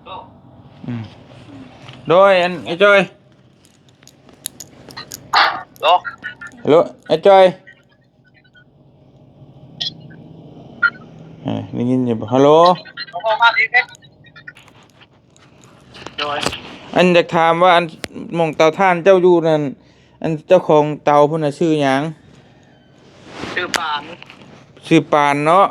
ອືມ ໂດຍ ອັນ ອ້າຍຈ້ອຍ ໂລ ໂລ ອ້າຍຈ້ອຍ ເອີ ໄດ້ຍິນຢູ່ບໍ່? ຮັລໂຫຼ ໂດຍ ອັນ ຢາກຖາມວ່າ ອັນ ໝ່ອງເຕົາຖ່ານເຈົ້າຢູ່ນັ້ນ ອັນ ເຈົ້າຂອງເຕົາພຸ້ນນະ ຊື່ຫຍັງ? ຊື່ປານ ຊື່ປານເນາະ.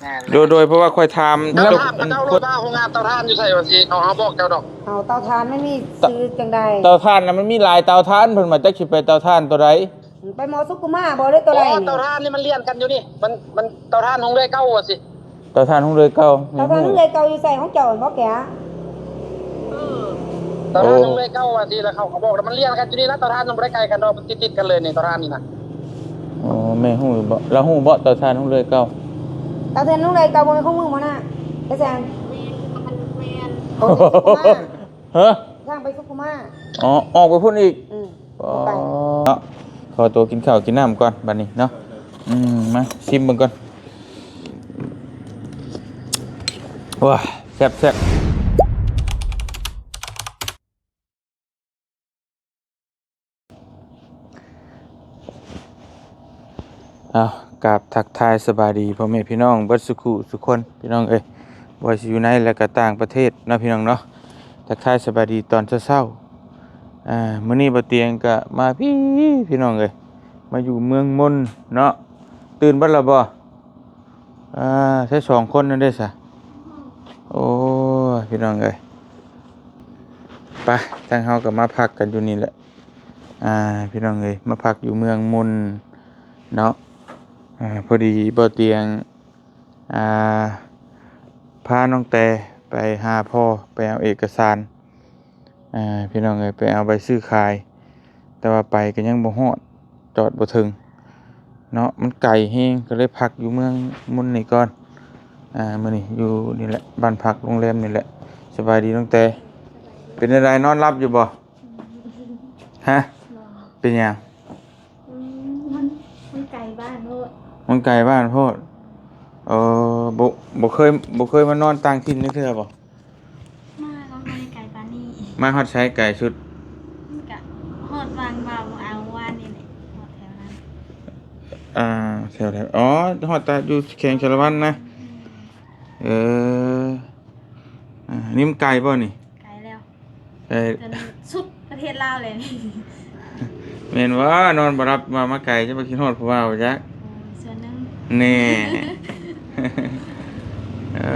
ແມ່ນ ໂດຍ ໂດຍ ເພາະວ່າຂ້ອຍຖາມ ເຈົ້າ ເຈົ້າ ເຈົ້າໂລດວ່າໂຮງງານເຕົາຖ່ານຢູ່ໃສວ່າຊິ ເຮົາ ເຮົາບອກເຈົ້າດອກ. ເອົາເຕົາຖ່ານມັນມີຊື່ຈັ່ງໃດ? ເຕົາຖ່ານນະ ມັນມີຫຼາຍເຕົາຖ່ານ ເພິ່ນວ່າຈັກຊິໄປເຕົາຖ່ານຕົວໃດ. ໄປໝໍສຸຂຸມາບໍ່ ຫຼືຕົວໃດນີ້? ໂອ້ ເຕົາຖ່ານນີ້ມັນລຽນກັນຢູ່ນີ້ ມັນ ມັນເຕົາຖ່ານຫົງເລື່ອຍເກົ່າວ່າຊິ. ເຕົາຖ່ານຫົງເລື່ອຍເກົ່າ ເຕົາຖ່ານຫົງເລື່ອຍເກົ່າຢູ່ໃສ ຂອງເຈົ້າບໍ່ແກ? ເອີ ເຕົາຖ່ານຫົງເລື່ອຍເກົ່າວ່າຊິ ແລ້ວເຂົາກໍບອກ ແລ້ວມັນລຽນກັນຢູ່ນີ້ລະ ເຕົາຖ່ານມັນບໍ່ໄດ້ໄກກັນດອກ ມັນຕິດໆກັນເລີຍນີ້ ເຕົາຖ່ານນີ້ນະ. ອໍ ແມ່ຮູ້ຢູ່ບໍ່? ລາວຮູ້ບໍ່ເຕົາຖ່ານຫົງເລື່ອຍເກົ່າ? ເຕົາຖ່ານຫົງເລື່ອຍເກົ່າບໍ່ແມ່ນຂອງມຶງບໍ່ນະ ໄປແຊງ? ໂອ້ ທາງໄປສຸຂຸມາ. ຮະ? ທາງໄປສຸຂຸມາ. ອໍ ອອກໄປພຸ້ນອີກ? ອືມ ໄປ ເນາະ. ຂໍຕົວກິນເຂົ້າກິນນ້ຳກ່ອນບັດນີ້ເນາະ. ອືມ ມາຊິມເບິ່ງກ່ອນ. ວ້າ ແຊບໆ. ເອົາ ກາບທັກທາຍສະບາຍດີພໍ່ແມ່ພີ່ນ້ອງເບິດສຸຂູສຸຄົນ ພີ່ນ້ອງເອີຍ ບໍ່ວ່າຊິຢູ່ໃນ ແລະກະຕ່າງປະເທດເນາະ ພີ່ນ້ອງເນາະ. ທັກທາຍສະບາຍດີຕອນເຊົ້າໆ. ອາ ມື້ນີ້ບ່າວຕຽງກະມາພີ້ ພີ່ນ້ອງເອີຍ ມາຢູ່ເມືອງມົນເນາະ. ຕື່ນເບິດແລ້ວບໍ່? ອາ ໃຊ້ສອງຄົນນັ້ນເດ້ຊະ. ໂອ້ຍ ພີ່ນ້ອງເອີຍ ໄປ ທາງເຮົາກໍມາພັກກັນຢູ່ນີ້ແຫຼະ. ອາ ພີ່ນ້ອງເອີຍ ມາພັກຢູ່ເມືອງມົນເນາະ. ອາ ພໍດີບ່າວຕຽງ ອາ ພານ້ອງແຕໄປຫາພໍ່ ໄປເອົາເອກະສານ ອາ ພີ່ນ້ອງເອີຍ ໄປເອົາໃບຊື້ຂາຍ ແຕ່ວ່າໄປກໍຍັງບໍ່ຮອດ ຈອດບໍ່ເຖິງເນາະ ມັນໄກແຮງ ກໍເລີຍພັກຢູ່ເມືອງມົນນີ້ກ່ອນ. ອາ ມື້ນີ້ຢູ່ນີ້ແຫຼະ ບ້ານພັກໂຮງແຮມນີ້ແຫຼະ. ສະບາຍດີນ້ອງແຕ ເປັນຈັ່ງໃດ ນອນຫຼັບຢູ່ບໍ່? ຮະ? ບໍ່ ເປັນຫຍັງ? ອືມ ມັນ ມັນໄກບ້ານໂພດ ມັນໄກບ້ານໂພດ. ເອີ ບໍ່ ບໍ່ເຄີຍ ບໍ່ເຄີຍມານອນຕ່າງຖິ່ນຈັກເທື່ອບໍ່? ມາກໍບໍ່ໄດ້ໄກປານນີ້. ມາຮອດໃສໄກສຸດ? ມັນກະຮອດວັງວ່າບໍ່ເອົາວານນີ້ແຫຼະ ຮອດແຖວນັ້ນ. ອ່າ ແຖວໃດ? ອໍ ຮອດແຕ່ຢູ່ແຂວງສາລະວັນນະ. ອືມ ເອີ ອ່າ ນີ້ມັນໄກບໍ່ນີ້? ໄກແລ້ວ ເອີ ຈົນສຸດປະເທດລາວແລ້ວນີ້. ແມ່ນວ່ານອນບໍ່ຫຼັບວ່າມາໄກ ຈະມາຄິດຮອດຜູ້ບ່າວຈັກ. ໂອ້ຍ ສ່ວນໜຶ່ງ ແນ່ ເອີ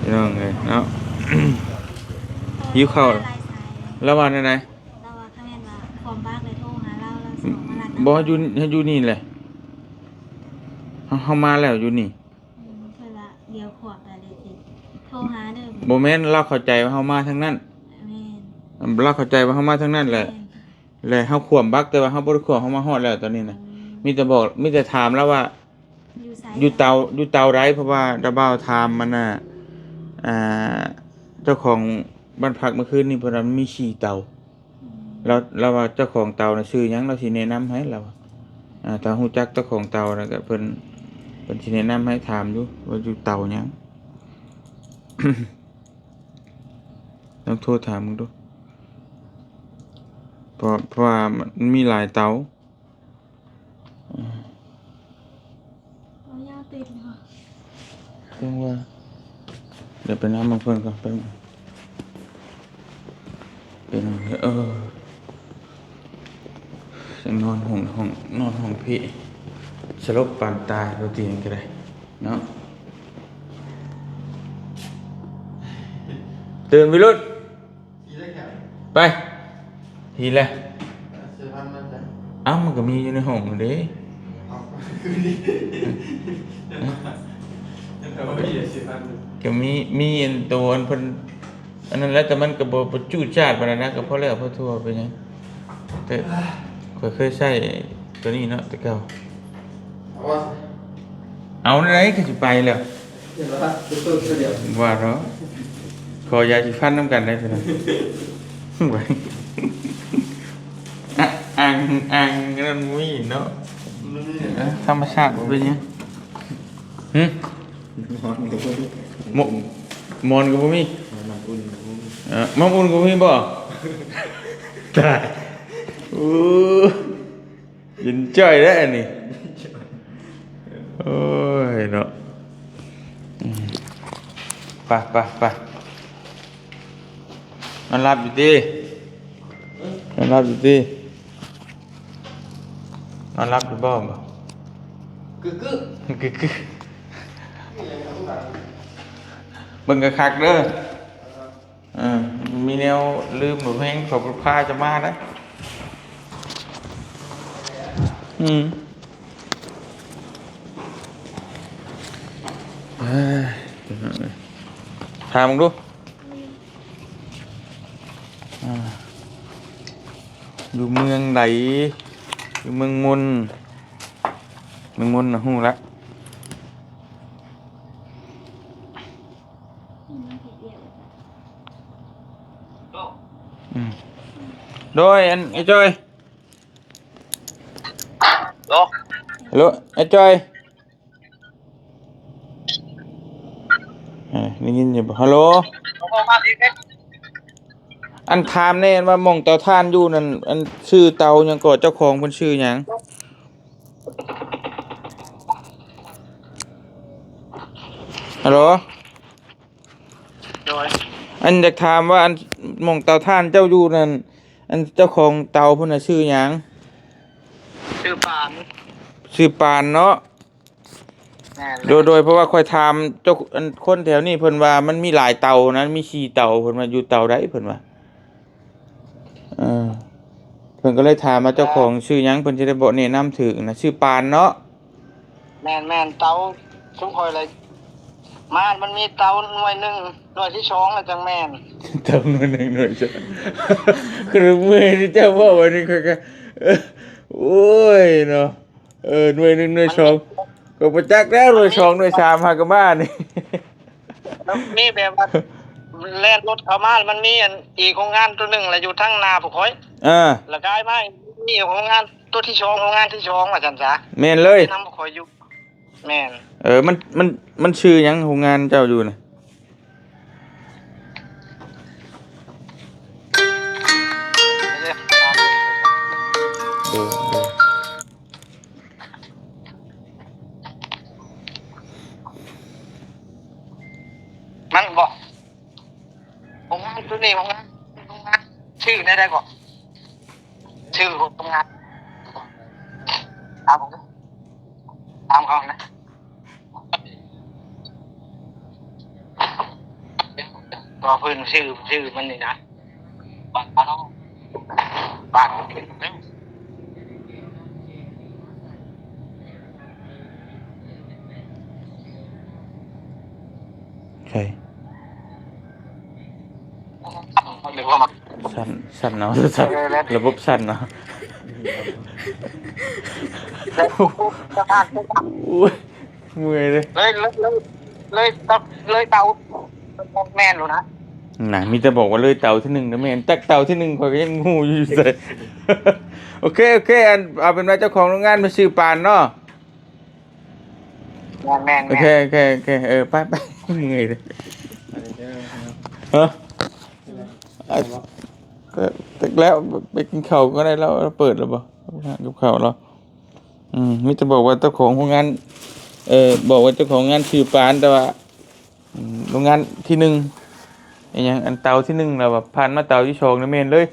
ພີ່ນ້ອງເອີຍເນາະ ຫິວເຂົ້າ. ລາວວ່າແນວໃດ? ລາວວ່າ ຄັນແມ່ນວ່າຄວາມບາກເລີຍໂທຫາລາວ ລາວຊິມາລັດນຳ. ບໍ່ ຢູ່ ຢູ່ນີ້ແຫຼະ ເຮົາ ເຮົາມາແລ້ວຢູ່ນີ້. ອືມ ເພິ່ນວ່າດຽວຂວບແລ້ວຊິໂທຫາເດີ. ບໍ່ແມ່ນ ລາວເຂົ້າໃຈວ່າເຮົາມາທາງນັ້ນ. ແມ່ນ ລາວເຂົ້າໃຈວ່າເຮົາມາທາງນັ້ນແຫຼະ. ແມ່ນ ແລະເຮົາຂວາມບັກ ແຕ່ວ່າເຮົາບໍ່ໄດ້ຂວາມ ເຮົາມາຮອດແລ້ວຕອນນີ້ນະ. ອືມ ມີແຕ່ບອກ ມີແຕ່ຖາມລາວວ່າ ຢູ່ໃສ? ຢູ່ເຕົາ ຢູ່ເຕົາໃດ? ເພາະວ່າລາວບ່າວຖາມມັນນະ ອ່າ ເຈົ້າຂອງບ້ານພັກມື້ຄືນນີ້ ເພິ່ນວ່າມັນມີສີ່ເຕົາ. ອືມ ລາວ ລາວວ່າເຈົ້າຂອງເຕົານະຊື່ຫຍັງ ລາວຊິແນະນຳໃຫ້ລາວ. ອ່າ ຖ້າຮູ້ຈັກເຈົ້າຂອງເຕົານະ ກະເພິ່ນ ເພິ່ນຊິແນະນຳໃຫ້ ຖາມຢູ່ວ່າຢູ່ເຕົາຫຍັງ. ລອງໂທຖາມເບິ່ງດູ ເພາະ ເພາະວ່າມັນມີຫຼາຍເຕົາ. ເອົາຍາວຕິດເນາະ ຈັ່ງວ່າ ດຽວໄປນຳເບິ່ງເພິ່ນກ່ອນ ໄປເບິ່ງ ເປັນ ເອີ ຈັ່ງນອນຫ້ອງ ຫ້ອງ ນອນຫ້ອງພີ້ ສະຫຼົບປານຕາຍ ບໍ່ຕີຫຍັງກໍໄດ້ເນາະ. ຕື່ນ ວິລຸດ. ໄປ ພີ້ແຫຼະ. ເສື້ອຜ້າມັນໃສ? ເອົ້າ ມັນກໍມີຢູ່ໃນຫ້ອງຫັ້ນເດ້. ເອົາ ຄືນີ້ ກໍມີ ມີອັນໂຕອັນເພິ່ນ ອັນນັ້ນແຫຼະ ແຕ່ມັນກໍບໍ່ ບໍ່ຈູດຈາດປານໃດນະ ກໍພໍແລ້ວພໍທົ່ວ ເປັນຫຍັງ. ແຕ່ຂ້ອຍເຄີຍໃຊ້ໂຕນີ້ເນາະ ແຕ່ເກົ່າ. ເອົາວະ? ເອົາແນວໃດ ຄືຊິໄປແລ້ວ? ເຫັນບໍ່? ເປັນໂຕດຽວ. ວ່າເນາະ ຂໍຢາສີຟັນນຳກັນໄດ້ພີ່ນ້ອງ. ອ່າງ ອ່າງ ອ່າງນັ້ນບໍ່ມີເນາະ. ບໍ່ມີ. ເອີ ທຳມະຊາດບໍ່ເປັນຫຍັງ. ຫຶ? ໝອນກໍບໍ່ມີ ໝໍ ໝອນກໍບໍ່ມີ ເອີ ນ້ຳອຸ່ນກໍບໍ່ມີ ເອີ ນ້ຳອຸ່ນກໍບໍ່ມີບໍ່? ຕາຍ ໂອ້ ເຢັນຈ່ອຍແລ້ວອັນນີ້ ໂອ້ຍເນາະ ອືມ ໄປ ໄປ ໄປ ນອນຫຼັບຢູ່ຕິ? ນອນຫຼັບຢູ່ຕິ? ນອນຫຼັບຢູ່ບໍ່? ກຶກໆ ກຶກໆ ເບິ່ງຄັກໆເດີ ເອີ ມີແນວລືມແບບແຮງ ເຂົາພາຈະມາໄດ໋ ອືມ ເອີ ຖາມເບິ່ງດູ. ອ່າ ຢູ່ເມືອງໃດ? ຢູ່ເມືອງມົນ ເມືອງມົນນະ ຮູ້ລະ ອືມ ໂດຍ ອັນ ອ້າຍຈ້ອຍ ໂດຍ ຮັລໂຫຼ ອ້າຍຈ້ອຍ. ເອີ ໄດ້ຍິນຢູ່ບໍ່? ຮັລໂຫຼ ອັນ ຖາມແດ່ ອັນວ່າໝ່ອງເຕົາຖ່ານຢູ່ນັ້ນ ອັນ ຊື່ເຕົາຫຍັງເກາະ? ເຈົ້າຂອງເພິ່ນຊື່ຫຍັງ? ຮັລໂຫຼ ໂດຍ ອັນ ຢາກຖາມວ່າ ອັນ ໝ່ອງເຕົາຖ່ານເຈົ້າຢູ່ນັ້ນ ອັນ ເຈົ້າຂອງເຕົາເພິ່ນນະຊື່ຫຍັງ? ຊື່ປານ ຊື່ປານເນາະ. ແມ່ນແຫຼະ ໂດຍ ໂດຍ ເພາະວ່າຂ້ອຍຖາມເຈົ້າ ອັນ ຄົນແຖວນີ້ ເພິ່ນວ່າມັນມີຫຼາຍເຕົານະ ມີສີ່ເຕົາ ເພິ່ນວ່າຢູ່ເຕົາໃດ ເພິ່ນວ່າ ເອີ ເພິ່ນກໍເລີຍຖາມວ່າເຈົ້າຂອງຊື່ຫຍັງ ເພິ່ນຊິໄດ້ບອກແນະນຳຖືກນະ ຊື່ປານເນາະ. ແມ່ນໆ ເຕົາຊຸມຂ້ອຍລະ ມາ ມັນມີເຕົາໜ່ວຍໜຶ່ງ ໜ່ວຍທີສອງລະຈັ່ງແມ່ນ ເຕົາໜ່ວຍໜຶ່ງ ໜ່ວຍສອງ ຄືເມື່ອຍທີ່ເຈົ້າເວົ້າອັນນີ້ ຂ້ອຍກໍ ໂອ້ຍເນາະ. ເອີ ໜ່ວຍໜຶ່ງ ໜ່ວຍສອງ ມັນ ກໍບໍ່ຈັກແລ້ວ ໜ່ວຍສອງ ໜ່ວຍສາມ ຫາກະມານີ້ ແລ້ວມີແບບວ່າແລ່ນລົດເຂົ້າມາ ມັນມີອັນອີກໂຮງງານຕົວໜຶ່ງລະຢູ່ທາງໜ້າພວກຂ້ອຍ ເອີ ລະກາຍມາມີໂຮງງານຕົວທີສອງ ໂຮງງານທີສອງວ່າຊັ້ນຊະ ແມ່ນເລີຍ ນຳພວກຂ້ອຍຢູ່ ແມ່ນ ເອີ ມັນ ມັນ ມັນຊື່ຫຍັງໂຮງງານເຈົ້າຢູ່ນະ? ເອີ ເອີ ມັນບໍ່ ໂຮງງານຕົວນີ້ ໂຮງງານ ໂຮງງານ ຊື່ແນວໃດເກາະ? ຊື່ໂຮງງານ ຖາມເຂົາ ຖາມເຂົານະ. ບໍ່ ເພິ່ນຊື່ ຊື່ມັນນີ້ນະ ບ້ານ ບ້ານ ບ້ານ ໃສ ສັ່ນ ສັ່ນເນາະ ສັ່ນ ລະບົບສັ່ນເນາະ ໂອ້ຍ ເມື່ອຍເລີຍ ເລີຍ ເລີຍ ເລີຍ ເລີຍເຕົາ ເລີຍເຕົາ ແມ່ນໂລດນະ ນະ ມີແຕ່ບອກວ່າເລີຍເຕົາທີໜຶ່ງນະ ແມ່ນ ຈັກເຕົາທີໜຶ່ງ ຂ້ອຍກໍຍັງງູຢູ່ ຢູ່ໃສ ໂອເຄ ໂອເຄ ອັນ ເອົາເປັນວ່າເຈົ້າຂອງໂຮງງານມັນຊື່ປານເນາະ. ແມ່ນໆໆ ໂອເຄ ໂອເຄ ໂອເຄ ເອີ ໄປ ໄປ ເມື່ອຍເລີຍ ຮະ ອ່ະ ແລ້ວ ໄປກິນເຂົ້າກໍໄດ້ ລາວເປີດແລ້ວບໍ່? ຮ້ານກັບເຂົ້າລາວ ອືມ ມີແຕ່ບອກວ່າເຈົ້າຂອງໂຮງງານ ເອີ ບອກວ່າເຈົ້າຂອງງານຊື່ປານ ແຕ່ວ່າ ອືມ ໂຮງງານທີໜຶ່ງ ອີຫຍັງ ອັນເຕົາທີໜຶ່ງ ແລ້ວວ່າຜ່ານມາເຕົາທີສອງນີ້ແມ່ນເລີຍ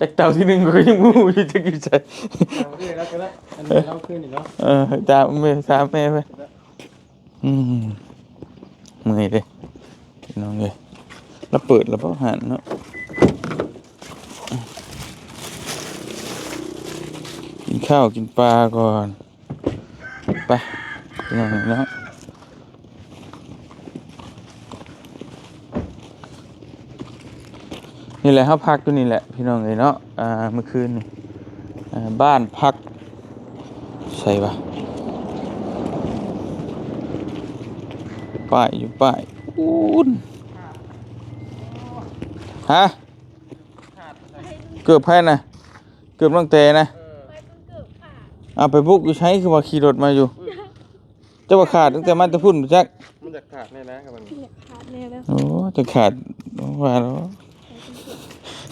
ຈັກເຕົາທີໜຶ່ງຂ້ອຍກໍຍັງບໍ່ຮູ້ຢູ່ ຈັກຢູ່ໃສ ເອົາເອີ ແລ້ວກໍໄດ້ ອັນນີ້ເຮົາຄືນນີ້ເນາະ ເອີ ຕາມແມ່ ຕາມແມ່ໄປ ອືມ ເມື່ອຍເດ້ ພີ່ນ້ອງເອີຍ ລາວເປີດແລ້ວບໍ່ຮ້ານເນາະ ກິນຂ້າວກິນປາກ່ອນ. ໄປ ພີ່ນ້ອງເນາະ ນີ້ແຫຼະ ເຮົາພັກຢູ່ນີ້ແຫຼະ ພີ່ນ້ອງເອີຍເນາະ ອ່າ ມື້ຄືນນີ້ ອ່າ ບ້ານພັກ ໃສວະ ປ້າຍຢູ່ປ້າຍ ອູ້ນ ຮະ ເກີບໃຜນະ? ເກີບນ້ອງແຕນະ ເອີ ເອົາໄປບຸກຢູ່ໃສ ຄືວ່າຂີ່ລົດມາຢູ່ ເຈົ້າວ່າຂາດຕັ້ງແຕ່ມາແຕ່ພຸ້ນບໍ່ຈັກ ມັນ ຢາກຂາດແນ່ນະຄັບ ມັນ ຢາກຂາດແນ່ແລ້ວ ໂອ້ ຈະຂາດ ວ່າແລ້ວ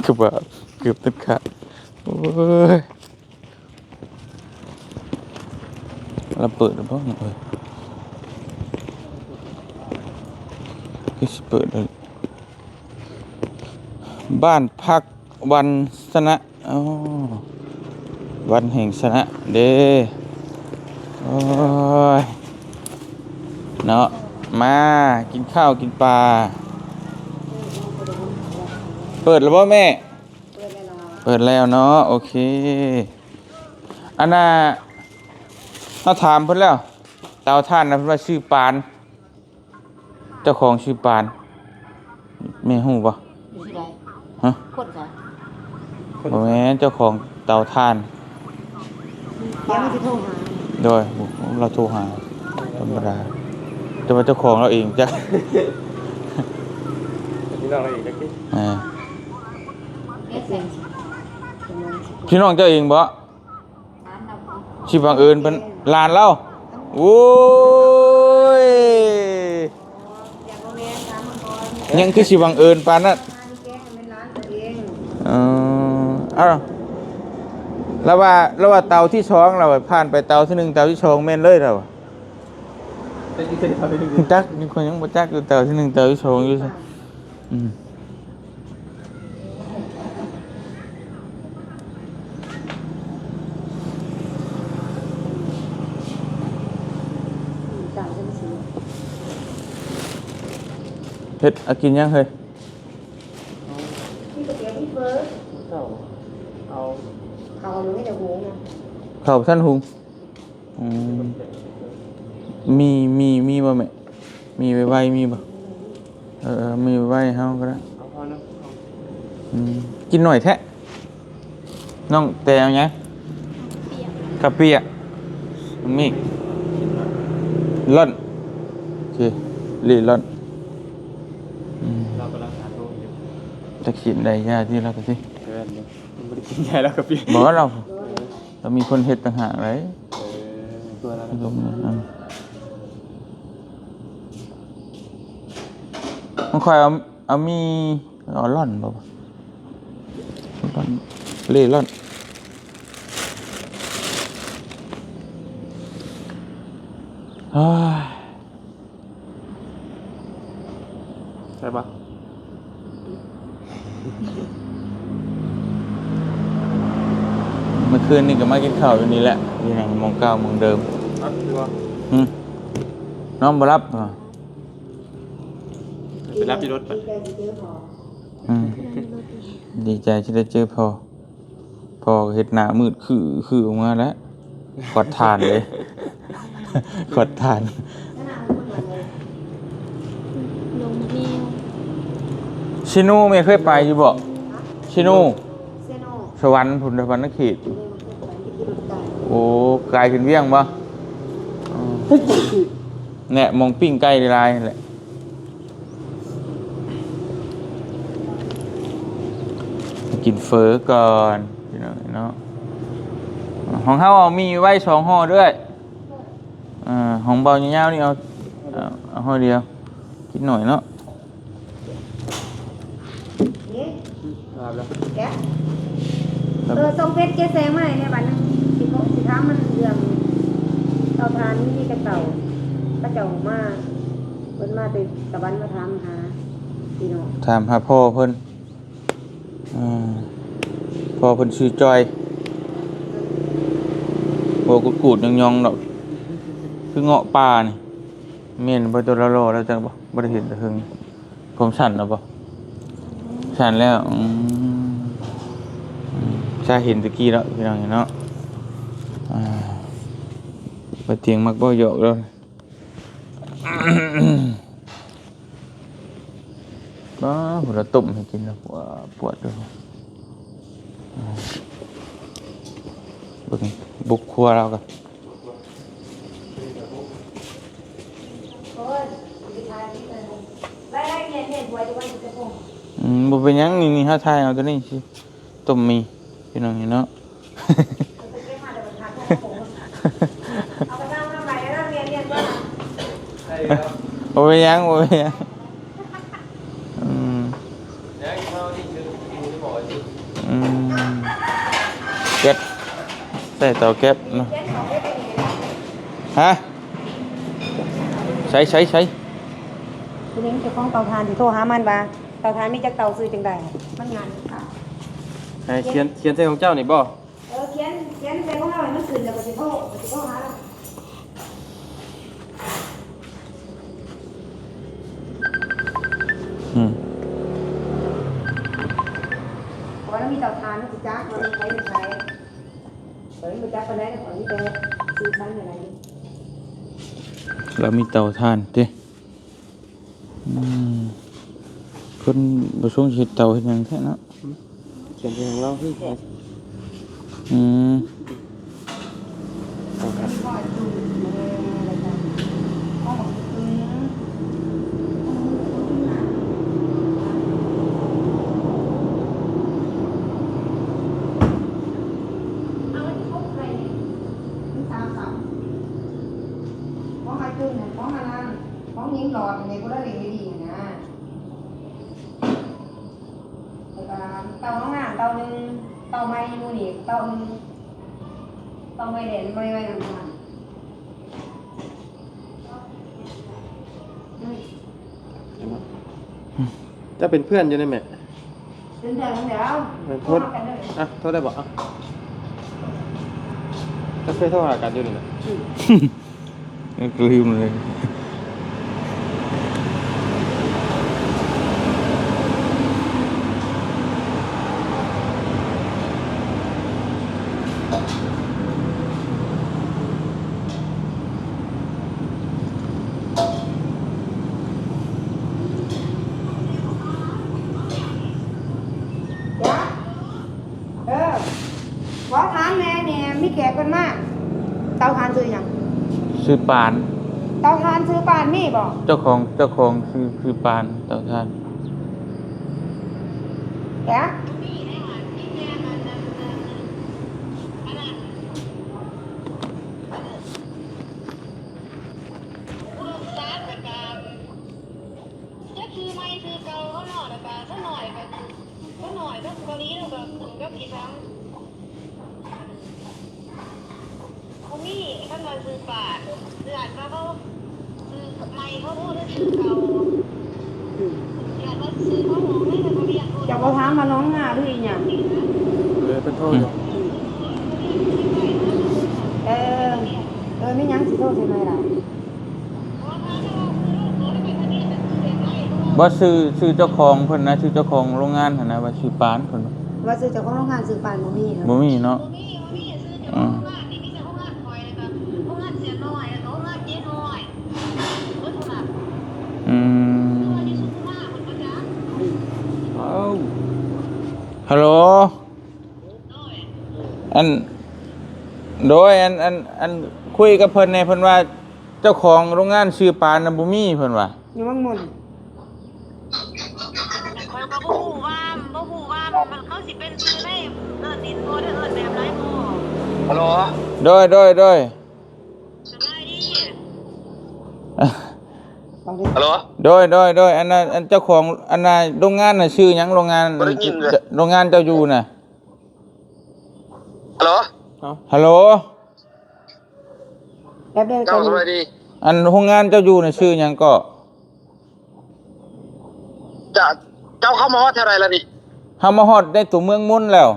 ຄືວ່າເກືອບຕັດຂາດ ໂອ້ຍ ລະເປີດແລ້ວບໍ່? ເອີ ຄືຊິເປີດແລ້ວ ບ້ານພັກວັນຊະນະ ອໍ ວັນແຫ່ງຊະນະເດ້ ໂອ້ຍ ເນາະ ມາກິນເຂົ້າກິນປາ ເປີດແລ້ວບໍ່ແມ່? ເປີດແລ້ວເນາະ ໂອເຄ ອັນນ່າ ເຮົາຖາມເພິ່ນແລ້ວ ເຕົາຖ່ານນະ ເພິ່ນວ່າຊື່ປານ ເຈົ້າຂອງຊື່ປານ ແມ່ຮູ້ບໍ່? ຢູ່ໃສ? ຮະ? ຄົນໃສ? ບໍ່ແມ່ນ ເຈົ້າຂອງເຕົາຖ່ານ ດຽວມັນຊິໂທຫາ ໂດຍ ລາວໂທຫາ ທຳມະດາ ແຕ່ວ່າເຈົ້າຂອງລາວເອງຈັກ ພີ່ນ້ອງລາວເອງຈັກຕິ ອ່າ ແມ່ນ ພີ່ນ້ອງເຈົ້າເອງບໍ່? ຊິບັງເອີນເພິ່ນ ຫຼານລາວ ໂອ້ຍ ຍັງຄືຊິບັງເອີນປານນັ້ນ ເອີ ເອົ້າ ລາວວ່າ ລາວວ່າເຕົາທີສອງ ລາວວ່າຜ່ານໄປເຕົາທີໜຶ່ງ ເຕົາທີສອງແມ່ນເລີຍລາວວ່າ ຈັກ ຂ້ອຍຍັງບໍ່ຈັກຢູ່ ເຕົາທີໜຶ່ງ ເຕົາທີສອງຢູ່ ອືມ ເຮັດ ເອົາກິນຫຍັງເຮີ້ຍ? ມີກະຕຽວ ມີເຝີ ເຂົ້າ ເອົາ ເຂົ້າ ເຂົ້າບໍ່ທັນຫຸງ. ອືມ ມີ ມີ ມີບໍ່ແມ່? ມີໄວໆ ມີບໍ່? ເອີ ເອີ ມີໄວໆ ເຮົາກໍໄດ້ ເອົາພໍນະ ອືມ ກິນໜ້ອຍແທ້ ນ້ອງແຕ່ເອົາຫຍັງ? ເຂົ້າປຽກ ເຂົ້າປຽກ ມີ ລ່ອນ ໂອເຄ ເລ່ລ່ອນ ອືມ ລາວກຳລັງຫາໂຕຢູ່ ຈັກຊິໄດ້ຢາຕິ ລາວກໍຕິ ແມ່ນຢູ່ ມັນບໍ່ໄດ້ກິນໃຫຍ່ແລ້ວກໍເປັນ ບໍ່ ລາວ ລາວມີຄົນເຮັດຕ່າງຫາກເລີຍ ເອີ ຕົວລາວ ມັນຄ່ອຍເອົາ ເອົາມີ ເອົາລ່ອນບໍ່ ລ່ອນ ເລ່ລ່ອນ ເຮີ້ຍ. ໄດ້ປະ? ເມື່ອຄືນນີ້ກໍມາກິນເຂົ້າຢູ່ນີ້ແຫຼະ ຢູ່ຫຍັງ ໝ່ອງເກົ່າໝ່ອງເດີມ ຮັບຢູ່ບໍ່? ຫືມ? ນອນບໍ່ຫຼັບ ໄປຫຼັບຢູ່ລົດປະ? ອືມ ດີໃຈທີ່ໄດ້ເຈີພໍ່. ພໍ່ກໍເຮັດໜ້າມືດຂືໆອອກມາແລ້ວ ຂອດຖ່ານເດ້ ຂອດຖ່ານ ໂຮງໝາກແມວ ເຊໂນແມ່ເຄີຍໄປຢູ່ບໍ່? ເຊໂນ ເຊໂນ ສະຫວັນພຸ້ນ ສະຫວັນນະເຂດ ໂອ້ ໄກຂຶ້ນວຽງບໍ່? ແນະ ໝ່ອງປີ້ງໄກ່ຫຼາຍໆຫັ້ນແຫຼະ. ກິນເຝີກ່ອນພີ່ນ້ອງເນາະ ຂອງເຮົາເອົາໝີ່ໄວ້ສອງຫໍ່ເດີ້ ເອີ ຂອງເບົາຍາວໆນີ້ເອົາ ເອົາຫໍ່ດຽວ ກິນໜ້ອຍເນາະ. ເອີ ສົ່ງເຟສເຈແສງມາໃຫ້ແດ່ບັດໜຶ່ງ ຊິ ຊິຖາມມັນເລື່ອງເຕົາຖ່ານມີຈັກເຕົາ ເຂົາເຈົ້າມາ ເພິ່ນມາແຕ່ສະຫວັນມາຖາມຫາພີ່ນ້ອງ ຖາມຫາພໍ່ເພິ່ນ ອ່າ ພໍ່ເພິ່ນຊື່ຈ່ອຍ ບໍ່ກູດໆ ຍອງໆ ດອກ ຄືເງາະປ່ານີ້ ແມ່ນບໍ່? ໂຕຫຼໍ່ໆ ແລ້ວຈັກບໍ່ ບໍ່ໄດ້ເຫັນແຕ່ເຫິງ ຜົມສັ້ນແລ້ວບໍ່? ສັ້ນແລ້ວ ອືມ ອືມ ຊາເຫັນຕະກີ້ແລ້ວ ພີ່ນ້ອງເນາະ ອ່າ ປາຕຽງມັກເວົ້າຫຍອກແລ້ວ ປ້າ ພຸ້ນລະຕົ້ມໃຫ້ກິນແລ້ວ ປວດ ປວດຢູ່ ເບິ່ງບຸກຄົວລາວກະ ອືມ ບໍ່ເປັນຫຍັງ ນີ້ ນີ້ ເຮົາຖ່າຍເອົາໂຕນີ້ຊິ ຕົ້ມໝີ່ ພີ່ນ້ອງເນາະ ເອົາໄປວາງໄວ້ແລ້ວ ເນຍ ເນຍ ໄດ້ແລ້ວ ບໍ່ເປັນຫຍັງ ບໍ່ເປັນຫຍັງ. ອືມ ອືມ ແກັສ ໃສ່ເຕົາແກັສເນາະ. ຮະ? ໃສ່ ໃສ່ ໃສ່ ຜູ້ນີ້ເຈົ້າຂອງເຕົາຖ່ານ ຊິໂທຫາມັນວ່າ ເຕົາຖ່ານມີຈັກເຕົາ ຊື້ຈັ່ງໃດ? ມັນງ່າຍ. ໃຫ້ຂຽນ ຂຽນໃສ່ຂອງເຈົ້ານີ້ບໍ່? ເອີ ຂຽນ ຂຽນໃສ່ຂອງເຮົາໃຫ້ມັນຂຶ້ນ ແລ້ວກໍຊິໂທ ກໍຊິໂທຫາລາວ. ອືມ ເພາະວ່າລາວມີເຕົາຖ່ານ ລາວຊິຈັກວ່າເປັນໃຜເປັນໃຜ. ຂ້ອຍບໍ່ຈັກປານໃດ ຂ້ອຍມີແຕ່ສື່ສັນນີ້ແຫຼະ. ລາວມີເຕົາຖ່ານຕິ? ອືມ ເພິ່ນບໍ່ຊົງເຮັດເຕົາເຮັດຫຍັງແທ້ເນາະ. ຂຽນເປັນຂອງລາວຄື ອືມ ເອົາ ຂອງອາຈຸນ ຂອງອັນນັ້ນ ຂອງຍິງຫຼອດນີ້ ຜູ້ໃດເຮັດດີນະ. ແລ້ວກໍເຕົານ້ອງນ້ຳເຕົາໜຶ່ງ ເຕົາໃໝ່ຢູ່ນີ້ເຕົາໜຶ່ງ ເຕົາໃໝ່ແດນໃໝ່ໄວ້ນຳກັນ. ເຈົ້າເປັນເພື່ອນຢູ່ນີ້ແມ່? ເປັນເພື່ອນກັນແລ້ວ. ເອີ ໂທດ ໂທຫາກັນເດີ. ອ່ະ ໂທໄດ້ບໍ່? ອ່ະ ກໍເຄີຍໂທຫາກັນຢູ່ນີ້ແຫຼະ. ອືມ ລືມເລີຍ. ເອີ ຂໍຖາມແດ່ ນີ້ມີແຂກເພິ່ນມາ ເຕົາຖ່ານຊື່ຫຍັງ? ຊື່ປານ. ເຕົາຖ່ານຊື່ປານມີບໍ່? ເຈົ້າຂອງ ເຈົ້າຂອງຊື່ ຊື່ປານ ເຕົາຖ່ານ. ແຂກ ຈັກຊື່ໃໝ່ຊື່ເກົ່າເຂົາເນາະ ແລ້ວກະຊາວນ້ອຍກະ ຊາວນ້ອຍກັບເກົາຫຼີ ແລ້ວກະຄຸນກັບອີສັງ ບໍ່ມີ. ຄັນວ່າຊື່ປານ ເດືອນວ່າເຂົາຊື່ໃໝ່ເຂົາບໍ່ໄດ້ຊື່ເກົ່າ ອືມ ເດືອນວ່າຊື່ເຂົາອອກໃນທະບຽນລົດ. ເຈົ້າບໍ່ຖາມວ່ານ້ອງນາຫຼືອີຫຍັງ? ເອີ ເພິ່ນໂທຢູ່. ເອີ ເອີ ມີຫຍັງຊິໂທໃສ່ໃໝ່ລະ? ບໍ່ ຊື່ ຊື່ເຈົ້າຂອງເພິ່ນນະ ຊື່ເຈົ້າຂອງໂຮງງານຫັ້ນນະ ວ່າຊື່ປານເພິ່ນວ່າ. ວ່າຊື່ເຈົ້າຂອງໂຮງງານຊື່ປານ ບໍ່ມີເນາະ? ບໍ່ມີ ບໍ່ມີ. ອືມ ອືມ ເອົາ ຮັລໂຫຼ ອັນ ໂດຍ ອັນ ອັນ ອັນ ຄຸຍກັບເພິ່ນແດ່ ເພິ່ນວ່າ ເຈົ້າຂອງໂຮງງານຊື່ປານນະ ບໍ່ມີ ເພິ່ນວ່າ. ຢູ່ເມືອງມົນ. ຂ້ອຍກໍບໍ່ຮູ້ວ່າ ບໍ່ຮູ້ວ່າມັນ ເຂົາຊິເປັນຊື່ໃນເອີ້ນດິນບໍ່ ຫຼືເອີ້ນແບບໃດບໍ່. ຮັລໂຫຼ ໂດຍ ໂດຍ ໂດຍ ສະບາຍດີ. ຮັລໂຫຼ ໂດຍ ໂດຍ ໂດຍ ອັນນ່າ ອັນເຈົ້າຂອງ ອັນນ່າ ໂຮງງານນະຊື່ຫຍັງ? ໂຮງງານ ບໍ່ໄດ້ຍິນເລີຍ ໂຮງງານເຈົ້າຢູ່ນະ. ຮັລໂຫຼ ເອົາ ຮັລໂຫຼ ແບບເດີກັນ. ເຈົ້າສະບາຍດີ. ອັນໂຮງງານເຈົ້າຢູ່ນະຊື່ຫຍັງເກາະ? ຈະ ເຈົ້າເຂົ້າມາຮອດແຖວໃດລະນີ້? ເຮົາມາຮອດໃນຕົວເມືອງມົນແລ້ວ.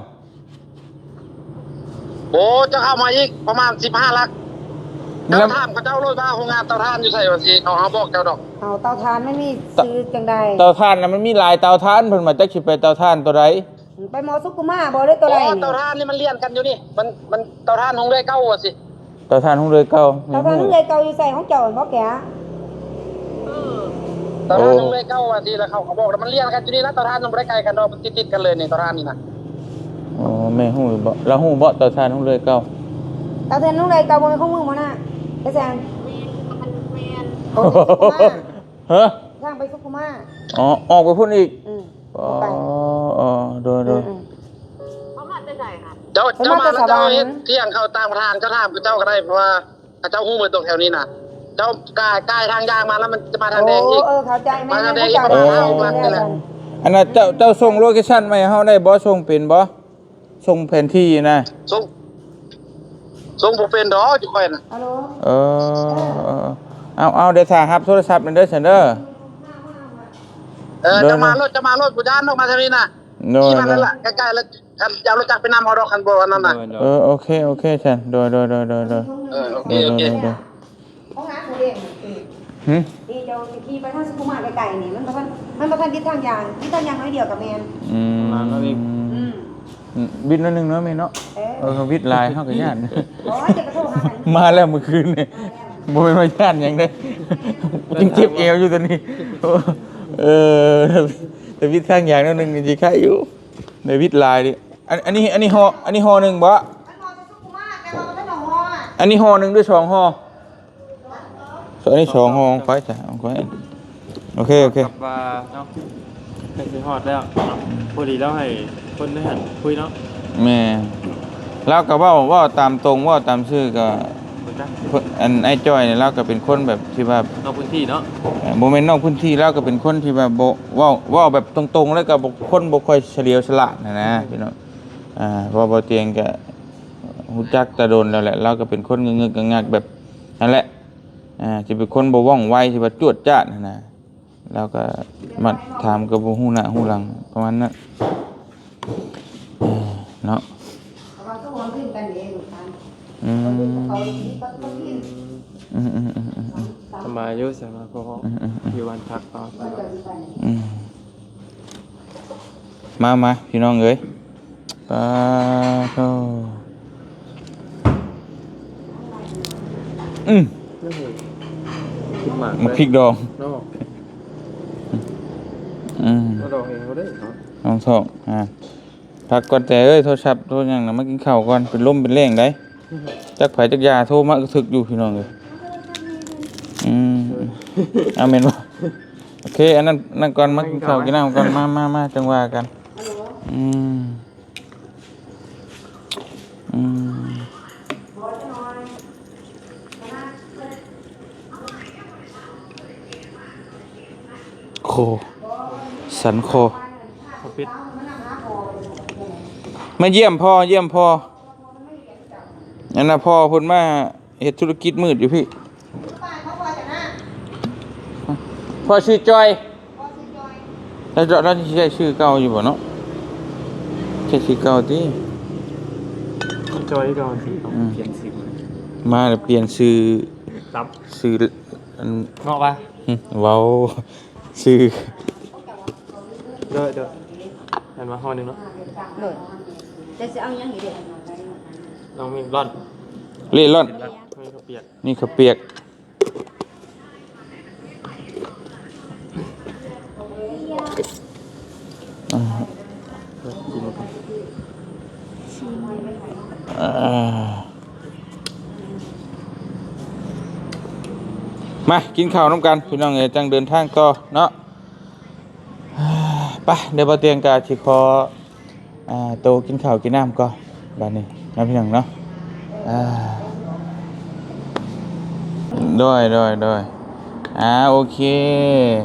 ໂອ້ ເຈົ້າເຂົ້າມາອີກປະມານສິບຫ້າຫຼັກ. ແລ້ວ ເຈົ້າຖາມເຂົາເຈົ້າໂລດວ່າໂຮງງານເຕົາຖ່ານຢູ່ໃສ ວ່າຊິເອົາ ເຮົາບອກເຈົ້າດອກ. ເອົາ ເຕົາຖ່ານມັນມີຊື່ຈັ່ງໃດ? ເຕົາຖ່ານນະ ມັນມີຫຼາຍເຕົາຖ່ານ ເພິ່ນວ່າ ຈັກຊິໄປເຕົາຖ່ານຕົວໃດ. ໄປໝໍສຸຂຸມາບໍ່ ຫຼືຕົວໃດນີ້? ອໍ ເຕົາຖ່ານນີ້ມັນລຽນກັນຢູ່ນີ້ ມັນ ມັນເຕົາຖ່ານຫົງເລື່ອຍເກົ່າວ່າຊິ. ເຕົາຖ່ານຫົງເລື່ອຍເກົ່າ. ເຕົາຖ່ານຫົງເລື່ອຍເກົ່າຢູ່ໃສ ຂອງເຈົ້າແມ່ນບໍ່ແກ? ເອີ ເຕົາຖ່ານຫົງເລື່ອຍເກົ່າວ່າຊິ ແລ້ວເຂົາກໍບອກວ່າມັນລຽນກັນຢູ່ນີ້ນະ ເຕົາຖ່ານມັນບໍ່ໄດ້ໄກກັນດອກ ມັນຕິດໆກັນເລີຍນີ້ ເຕົາຖ່ານນີ້ນະ. ອໍ ແມ່ຮູ້ຢູ່ບໍ່? ລາວຮູ້ບໍ່ເຕົາຖ່ານຫົງເລື່ອຍເກົ່າ? ເຕົາຖ່ານຫົງເລື່ອຍເກົ່າບໍ່ແມ່ນຂອງມຶງບໍ່ນະ ໄປແຊງ? ແມ່ນ ແມ່ນ. ໂອ້ ສຸຂຸມາ. ຮະ? ທາງໄປສຸຂຸມາ. ອໍ ອອກໄປພຸ້ນອີກ. ອືມ. ອໍ ໄປ ອໍ ໂດຍ ໂດຍ ອືມ ອືມ. ເຈົ້າ ເຈົ້າມາແລ້ວເຈົ້າເຮັດຖຽງເຂົາຕາມທາງ ເຈົ້າຖາມເຂົາເຈົ້າກໍໄດ້ ເພາະວ່າເຂົາເຈົ້າຮູ້ໝົດຕົກແຖວນີ້ນະ. ເຈົ້າກາຍ ກາຍທາງຢາງມາແລ້ວ ມັນຈະມາທາງແດງອີກ. ໂອ້ ເອີ ເຂົ້າໃຈ. ມາທາງແດງອີກ. ໂອ້ ປະມານຫ້າຫົກຫຼັກນີ້ແຫຼະ. ອັນນັ້ນເຈົ້າ ເຈົ້າສົ່ງໂລເຄຊັນມາໃຫ້ເຮົາໄດ້ບໍ່? ສົ່ງເປັນບໍ່? ສົ່ງແຜນທີ່ນະ. ສົ່ງ ສົ່ງບໍ່ເປັນດອກ ຈຸຂ້ອຍນະ. ເອີ ເອົາ ເອົາ ດຽວຖ້າຮັບໂທລະສັບແໜ່ເດີ ຊັ້ນເດີ. ເອີ ໂດຍ ເຈົ້າມາໂລດ ເຈົ້າມາໂລດ ບໍ່ຢ້ານດອກ ມາທາງນີ້ນະ. ໂດຍ ທີ່ມານັ້ນລະ ໃກ້ໆ ລະ ຄັນເຈົ້າຮູ້ຈັກໄປນຳເຮົາດອກ ຄັນບໍ່ອັນນັ້ນນະ. ໂດຍ ໂດຍ ໂອເຄ ໂອເຄ ຊັ້ນ ໂດຍ ໂດຍ ໂດຍ ໂດຍ ໂດຍ. ເອີ ໂອເຄ ໂອເຄ ໂດຍ ໂດຍ ໂດຍ. ຫ້ອງນ້ຳຜູ້ເອງ ຫື? ນີ້ເຈົ້າຊິຂີ່ໄປທາງສຸຂຸມມະໃກ້ໆນີ້ ມັນບໍ່ທັນ ມັນບໍ່ທັນວິດທາງຢ່າງ ວິດທາງຢ່າງໜ້ອຍດຽວກໍແມ່ນ. ອືມ ປະມານນັ້ນເອງ. ອືມ ອືມ ວິດໜ້ອຍໜຶ່ງເນາະແມ່ເນາະ. ເອີ ເອີ ເຮົາວິດຫຼາຍເຮົາກໍຢ້ານ. ໂອ້ຍ ຈະກະໂທຫາກັນ ມາແລ້ວມື້ຄືນນີ້. ມາແລ້ວ ບໍ່ແມ່ນວ່າຢ້ານຫຍັງເດ້ ຍັງເຈັບແອວຢູ່ຕອນນີ້. ເອີ ແຕ່ວິດທາງຢ່າງໜ້ອຍໜຶ່ງນີ້ຊິໄຄຢູ່ ໄດ້ວິດຫຼາຍເດ້. ອັນ ອັນນີ້ ອັນນີ້ຫໍ່ ອັນນີ້ຫໍ່ໜຶ່ງບໍ່? ອັນນີ້ຫໍ່ໜຶ່ງຫຼືສອງຫໍ່? ອັນນີ້ສອງຫໍ່ ຂອງຂ້ອຍຈ້ະ ຂອງຂ້ອຍ. ໂອເຄ ໂອເຄ ກັບວ່າເນາະ ໃກ້ຊິຮອດແລ້ວເນາະ. ພໍດີລາວໃຫ້ຄົນໃນຫັ້ນຄຸຍເນາະ. ແມ່ນ ລາວກໍເວົ້າ ເວົ້າຕາມຕົງ ເວົ້າຕາມຊື່ກໍ ບໍ່ຈັກ ເພິ່ນ ອັນອ້າຍຈ້ອຍນີ້ ລາວກໍເປັນຄົນແບບທີ່ວ່າ ນອກພື້ນທີ່ເນາະ. ເອີ ບໍ່ແມ່ນນອກພື້ນທີ່ ລາວກໍເປັນຄົນທີ່ວ່າບໍ່ ເວົ້າ ເວົ້າແບບຕົງໆ ແລ້ວກໍບໍ່ ຄົນບໍ່ຄ່ອຍສະຫຼຽວສະຫຼາດຫັ້ນນະ ພີ່ນ້ອງ. ອ່າ ເພາະວ່າບໍ່ຕຽງກໍຮູ້ຈັກແຕ່ດົນແລ້ວແຫຼະ ລາວກໍເປັນຄົນງຶກໆ ງັກໆ ແບບນັ້ນແຫຼະ. ອ່າ ຊິເປັນຄົນບໍ່ວ່ອງໄວ ທີ່ວ່າຈວດຈາດຫັ້ນນະ. ລາວກໍມາຖາມກໍບໍ່ຮູ້ໜ້າຮູ້ຫຼັງ ປະມານນັ້ນເນາະ. ອືມ ອືມໆໆໆໆ ສະບາຍຢູ່ ສະບາຍພໍ ອືມໆໆໆ ຢູ່ບ້ານພັກເຂົາ. ອືມ ມາ ມາ ພີ່ນ້ອງເອີຍ. ປາໂທ ອືມ ກິນໝາກ ໝາກພິກດອງເນາະ. ອືມ ມາດອງເອງເຮົາເດ້ເນາະ ນ້ອງທ້ອງ. ອ່າ ພັກກ່ອນແຕ່ເອີຍ ໂທລະສັບໂທຫຍັງນະ ມາກິນເຂົ້າກ່ອນ. ເປັນລົມເປັນແລ້ງໄດ໋ ຈັກໃຜຈັກຢາໂທມາກະທຶກຢູ່ ພີ່ນ້ອງເອີຍ. ອືມ ເອົາແມ່ນບໍ່? ໂອເຄ ອັນນັ້ນ ນັ້ນກ່ອນ ມາກິນເຂົ້າກິນນ້ຳກ່ອນ. ມາ ມາ ມາ ຈັ່ງວ່າກັນ. ອືມ ອືມ ຄໍ ສັນຄໍ. ມາຢ້ຽມພໍ່ ຢ້ຽມພໍ່. ອັນນ່າ ພໍ່ເພິ່ນມາເຮັດທຸລະກິດມືດຢູ່ພີ້. ພໍ່ຊື່ຈອຍ. ແລ້ວເຈົ້າ ລາວຊິໃຊ້ຊື່ເກົ່າຢູ່ບໍ່ເນາະ? ໃຊ້ຊື່ເກົ່າຕິ? ຈອຍເກົ່າ. ອືມ ປ່ຽນຊື່ ມາແລ້ວປ່ຽນຊື່ ຊື່ອັນເນາະວ່າ ຫຶ ເວົ້າ ຊື້ ໂດຍ ໂດຍ ແມ່ນວ່າຫໍ່ໜຶ່ງເນາະ. ໂດຍ ແຕ່ຊິເອົາຫຍັງອີກເດ? ນ້ອງມີລ່ອນ ເລລ່ອນ ມີເຂົ້າປຽກ ມີເຂົ້າປຽກ. ອ່າ ອ່າ ມາກິນເຂົ້ານຳກັນ ພີ່ນ້ອງເອີຍ ຈັ່ງເດີນທາງຕໍ່ເນາະ. ໄປ ດຽວບ່າວຕຽງກໍຊິຂໍ ອ່າ ໂຕກິນເຂົ້າກິນນ້ຳກ່ອນບາດນີ້ເນາະ ພີ່ນ້ອງເນາະ. ອ່າ ໂດຍ ໂດຍ ໂດຍ ອ່າ ໂອເຄ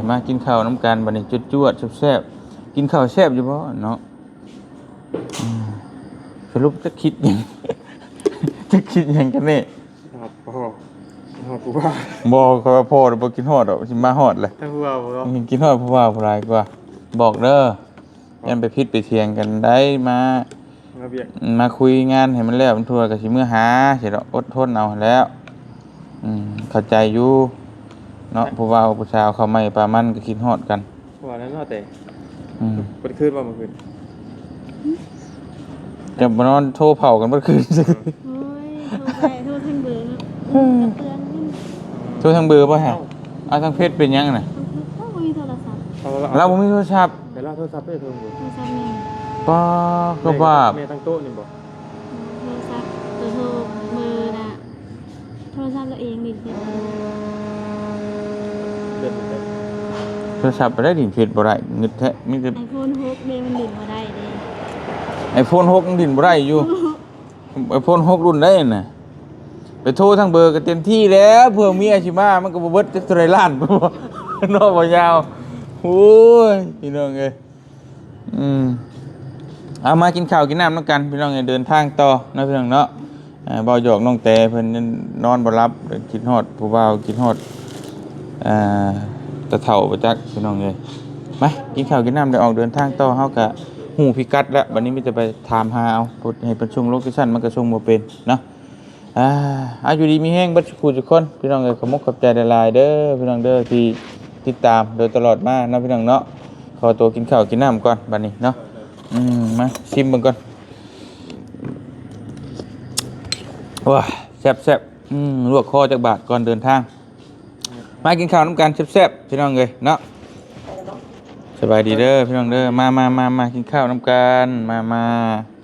ມາກິນເຂົ້ານຳກັນບາດນີ້ ຈວດໆ ແຊບໆ. ກິນເຂົ້າແຊບຢູ່ບໍ່ເນາະ? ອືມ ສະຫຼຸບຈັກຄິດຫຍັງ ຈັກຄິດຫຍັງກັນແນ່? ຮອດ ຮອດຜູ້ບ່າວ. ບໍ່ ຂ້ອຍວ່າພໍ້ບໍ່ກິນຮອດດອກ ຊິມາຮອດແຫຼະ ທາງຜູ້ບ່າວບໍ່? ກິນຮອດຜູ້ບ່າວຫຼາຍກວ່າ. ບອກເດີ ຢ້ານໄປຜິດໄປຖຽງກັນໄດ້ ມາ ມາວຽກ ມາຄຸຍງານໃຫ້ມັນແລ້ວມັນທົ່ວ ກໍຊິເມືອຫາຊິດອກ ອົດທົນເອົາຫັ້ນແຫຼ້ວ. ອືມ ເຂົ້າໃຈຢູ່ເນາະ ຜູ້ບ່າວຜູ້ສາວເຂົ້າໃໝ່ປາມັນກໍຄິດຮອດກັນ. ວ່າແລ້ວເນາະແຕ່ ອືມ ເບິດຄືນບໍ່ມື້ຄືນ? ຈະມານອນໂທເຜົາກັນເບິດຄືນ. ໂອ້ຍ ໂທໄປ ໂທທັງເບີເນາະ ເຕືອນ. ໂທທັງເບີບໍ່ຮະ? ເອົ້າ ທາງເຟສເປັນຫຍັງນະ? ທາງເຟສ ເຮົາບໍ່ມີໂທລະສັບ ເຮົາ ລາວບໍ່ມີໂທລະສັບ. ແຕ່ລາວໂທລະສັບເດ້ ໂທທັງເບີ. ໂທລະສັບແມ່ ປ້າ ຄືວ່າແມ່ທັງໂຕະນີ້ບໍ່? ໂທລະສັບ ໂຕໂທເບີນະ ໂທລະສັບລະເອງນີ້ ເປັນ ເປັນ ໂທລະສັບໄປໄດ້ຫຼິ້ນເຟສບໍ່ໄດ້ ງຶດແທ້ ມີແຕ່ໄອໂຟນຫົກເດ້ ມັນຫຼິ້ນບໍ່ໄດ້ເດ້. ໄອໂຟນຫົກມັນຫຼິ້ນບໍ່ໄດ້ຢູ່ ໄອໂຟນຫົກລຸ້ນໃດນະ? ໄປໂທທາງເບີກໍເຕັມທີ່ແລ້ວ ເພື່ອເມຍຊິມາ ມັນກໍບໍ່ເບິດຈັກເທົ່າໃດລ້ານ ເນາະ ບໍ່ຍາວ. ໂອ້ຍ ພີ່ນ້ອງເອີຍ ອືມ ເອົາ ມາກິນເຂົ້າກິນນ້ຳນຳກັນ ພີ່ນ້ອງເອີຍ ເດີນທາງຕໍ່ເນາະ ພີ່ນ້ອງເນາະ. ເອີ ເວົ້າຫຍອກນ້ອງແຕເພິ່ນນອນບໍ່ຫຼັບ ຄິດຮອດຜູ້ບ່າວ ຄິດຮອດ ເອີ ຕາເຖົ້າບໍ່ຈັກ ພີ່ນ້ອງເອີຍ. ມາກິນເຂົ້າກິນນ້ຳ ໄດ້ອອກເດີນທາງຕໍ່ ເຮົາກະຮູ້ພິກັດແລ້ວ ບັດນີ້ມີແຕ່ໄປຖາມຫາເອົາ ໃຫ້ເພິ່ນສົ່ງໂລເຄຊັນ ມັນກະສົ່ງບໍ່ເປັນເນາະ. ອ່າ ເອົາ ຢູ່ດີມີແຮງເບິດສູ່ຜູ້ສູ່ຄົນ ພີ່ນ້ອງເອີຍ. ຂອບມຸກຂອບໃຈຫຼາຍໆເດີ ພີ່ນ້ອງເດີ ທີ່ຕິດຕາມໂດຍຕະຫຼອດມາເນາະ ພີ່ນ້ອງເນາະ. ຂໍຕົວກິນເຂົ້າກິນນ້ຳກ່ອນບັດນີ້ເນາະ. ອືມ ມາຊິມເບິ່ງກ່ອນ. ວ້າ ແຊບໆ ອືມ ລວກຄໍຈັກບາດກ່ອນເດີນທາງ. ມາກິນເຂົ້ານຳກັນແຊບໆ ພີ່ນ້ອງເອີຍເນາະ. ສະບາຍດີເດີ ພີ່ນ້ອງເດີ ມາໆໆໆ ກິນເຂົ້ານຳກັນ ມາໆ.